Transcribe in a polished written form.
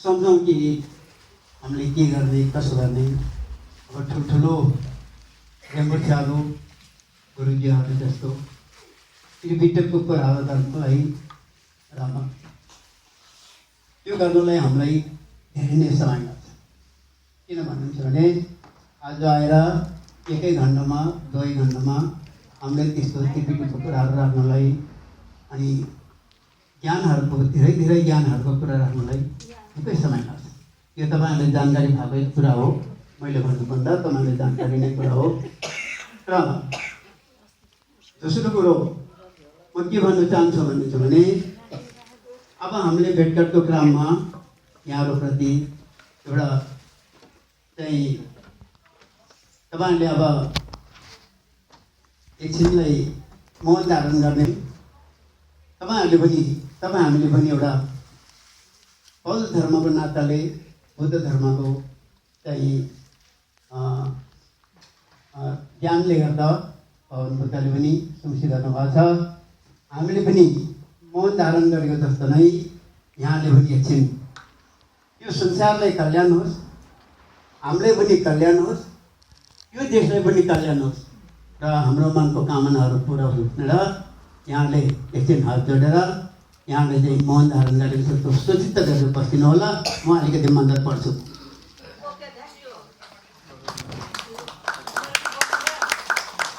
सम्झौँ कि हामीले के गर्ने कसो गर्ने। अब ठुल्ठुलो रेम्बुछ्यालो गुरुजीहरू जस्तो बिटकको कुराहरू गर्नलाई र त्यो गर्नलाई हामीलाई धेरै नै समय लाग्छ। किन भन्नुहुन्छ भने आज आएर 1 घन्टामा 2 घन्टामा हामीले त्यस्तो बिटकको कुराहरू राख्नलाई अनि ज्ञानहरूको धेरै ज्ञानहरूको कुरा राख्नलाई निकै समय लाग्छ। यो तपाईँहरूले जानकारी भएको कुरा हो, मैले भन्नुभन्दा तपाईँहरूले जानकारी नै कुरा हो। र दोस्रो कुरो म के भन्न चाहन्छु भने अब हामीले भेटघाटको क्रममा यहाँहरूप्रति एउटा चाहिँ तपाईँहरूले अब एकछिनलाई मौन धारण गर्ने तपाईँ हामीले पनि एउटा बौद्ध धर्मको नाताले बुद्ध धर्मको चाहिँ ज्ञानले गर्दा भगवान् बुद्धले पनि सुसिरहनु भएको छ। हामीले पनि मौन धारण गरेको जस्तो नै यहाँले पनि एकछिन यो संसारलाई कल्याण होस्, हामीलाई पनि कल्याण होस्, यो देशलाई पनि कल्याण होस् र हाम्रो मनको कामनाहरू पुरा होस् र यहाँले एकछिन हात जोडेर यहाँले चाहिँ मौन धारण गरेको जस्तो सूचित गरेर बस्दिनु होला। म अलिकति मन्दिर पढ्छु।